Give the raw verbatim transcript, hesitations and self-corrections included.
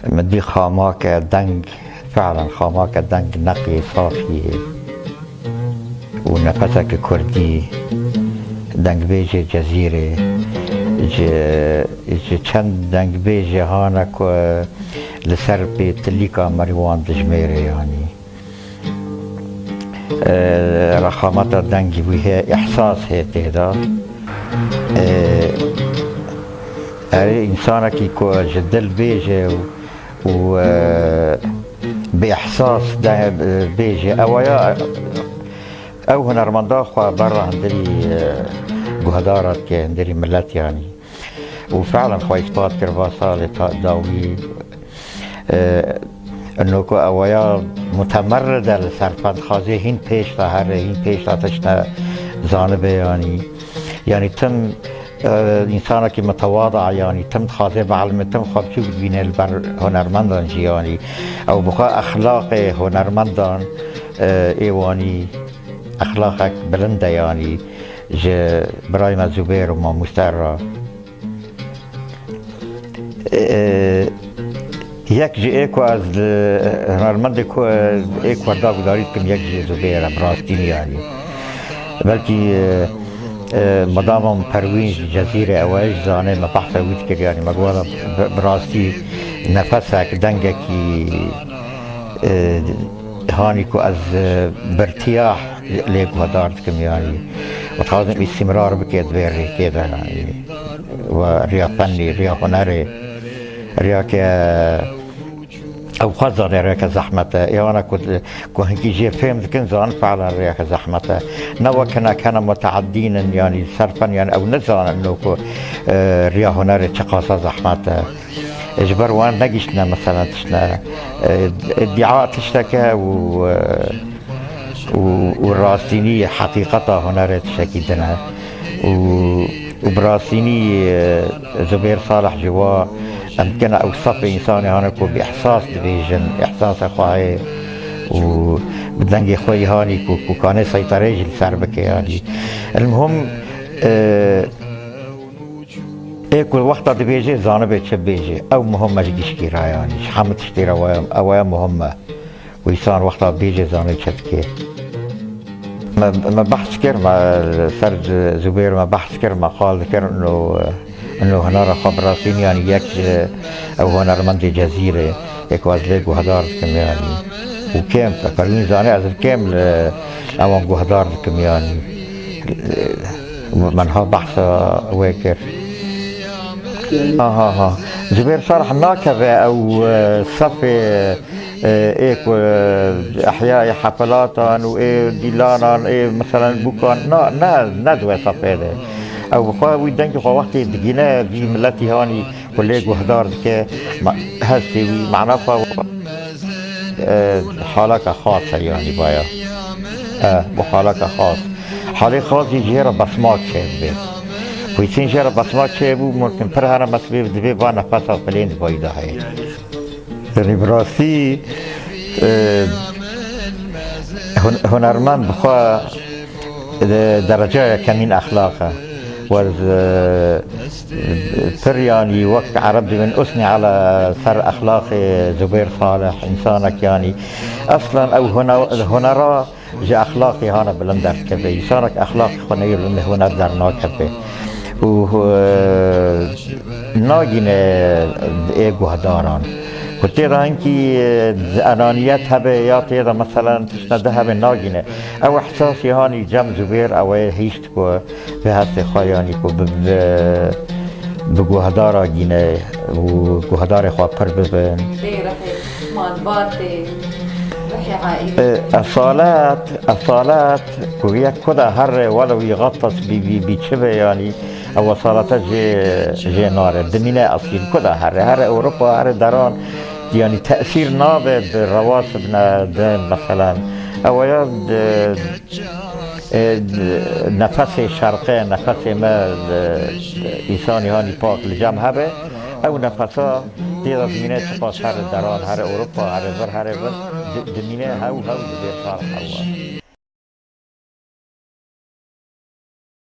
Min dî xamake deng, fe'len xamake deng neqî safî û nefeseke kurdî, dengbêjê Cezîrê, ji, ji çend dengbêjê hane ku li ser pêtilîka merî wan dijmêre, yanî. E, rexameta dengî wî heye, îhsas heye tê de. E, erê, însanekî ku ji dil bêje û, û, e, bi îhsas de, e, bêje, ew ya, ew hunermenda xwe berra hundirî, e, guhdara dike, hundirî milet, yanî. Û fe'len xwe îspat kir va salê ta-, dawî, e, ino ku ew ya mutemerrid e li ser fen, dixwaze hîn pêş de here, hîn pêş de tiştine zanibe, yanî. Yanî tim, e, însanekî mitewada, yanî tim dixwaze bielime, tim xwe biçûk dibîne li ber hunermendan jî, yanî. Ew bi xwe exlaqê hunermendan, e, ê wanî exlaqek bilind e, yanî ji birayê me Zubêr û mamoste re. E, yek ji ê ku ez li hunermendê ku ê ku ez dagudarî dikim, yek jî Zubêr e, bi rastî, yanî. Belkî, e, e, madama Perwîn ji Cezîrê, ew ê jî zane, me behsa wî dikir, yanî me guhada bi, bi rastî nefesek, dengekî, e, hanî ku ez, e, birtiya lê guhdar dikim, yanî. Û dixwazim îstîmrar bike di vê rêkê de, yanî. Ve riya fenî, riya hunerê, riyake ew xwe zane riyake zehmet e. Ê wana ku, ku hinkî jê fêm dikin, zanin fe'len riyake zehmet e. Ne wek hinek hene muteeddîn in, yanî ser fen, yanî ew nizanin no ku, e, riya hunerê çiqasa zehmet e. Ji ber wan negihiştine, meselen, tiştine, e, îdîa tişteke û, e, û, û rastînî, heqîqeta hunerê tiştekî din e. Û, û bi rastînî, e, Zubêr Salih ji wa em dikine ew sefê însanê hane ku bi îhsas dibêjin, îhsasa xwe heye û bi dengê xwe yî hanî ku, ku kanê seyterê jî li ser bike, yanî. El muhim, e, Ê ku wexta dibêje, zanibe çi bêje. Ew muhim e ji gişkî re, yanî ji hemû tiştê re ew e, ew e muhim e. Û însan wexta bêje, zane çi dike. Me, me behs kir, me li ser Zubêr me behs kir, me qal dikir, ino, ino hunera xwe bi rastî, yanî yek ji ew hunermendê Cezîrê, yek ez lê guhdar dikim, yanî. Û kêm, Perwîn zane ez kêm li ewan guhdar dikim, yanî. Min ha behsa wê kir. Ha, ha, ha. Zubêr Salih nakeve ew, e, sefê, e, ê ku, e, ehyayê hefilatan û ê dîlanan, ê, meselen, bûkan, na, ne, ne di wê sefê de. Ew bi xwe wî dengê xwe wextê digîne vî miletî hanî ku lê guhdar dike, ma-, hestê wî, mana xwe, e, haleke xas e, yanî, vaya. E, bu haleke xas. Halê xas jî jê re besmak çêdibe. Ku hîsên jê re besmak çêbû, mumkin pir hene mesbê dibê va nefesa filên di vayî de heye. Yanî bi rastî, e, hun-, hunermend bi xwe, e, derecaya kemîn exlaq e. Wez, e, pir, yanî wek Ereb dibin, usnî ala ser exlaqê Zubêr Salih, însanek, yanî eslen ew hune-, hunera ji exlaqê hane bilind derdikeve. Însanek exlaqê xwe neyê bilind, huner dernakeve. Û, e, nagîne ê guhdaran. Ku tê de hinkî, e, enaniyet hebe ya tê de, meselen, tiştine di hebe, nagîne. Ew ihsasî hanî cem Zubêr, ew ê hişt ku vê hestê xwe, yanî ku bi, bi, bi guhdara gîne û guhdarê xwe pir bibin. Tê rihê malbatê, rihê aîlê. E, esalet, esalet ku yek ku da here, welew yixetas bî, bî, bî çi be, yanî ew esalete jê, jê nare. Dimîne esîl ku da here, here Ewropa, here deran, yanî tesîr nabe bi rewasibne din, meselen. Ew ya, e, e, nefesê şerqê, nefesê me, e, însanî hanî pak li cem hebe, ew nefesa tê de dimîne, çiqas here deran, here Ewropa, here vir, here vir, di-, dimîne hew hew dibê sar hewa.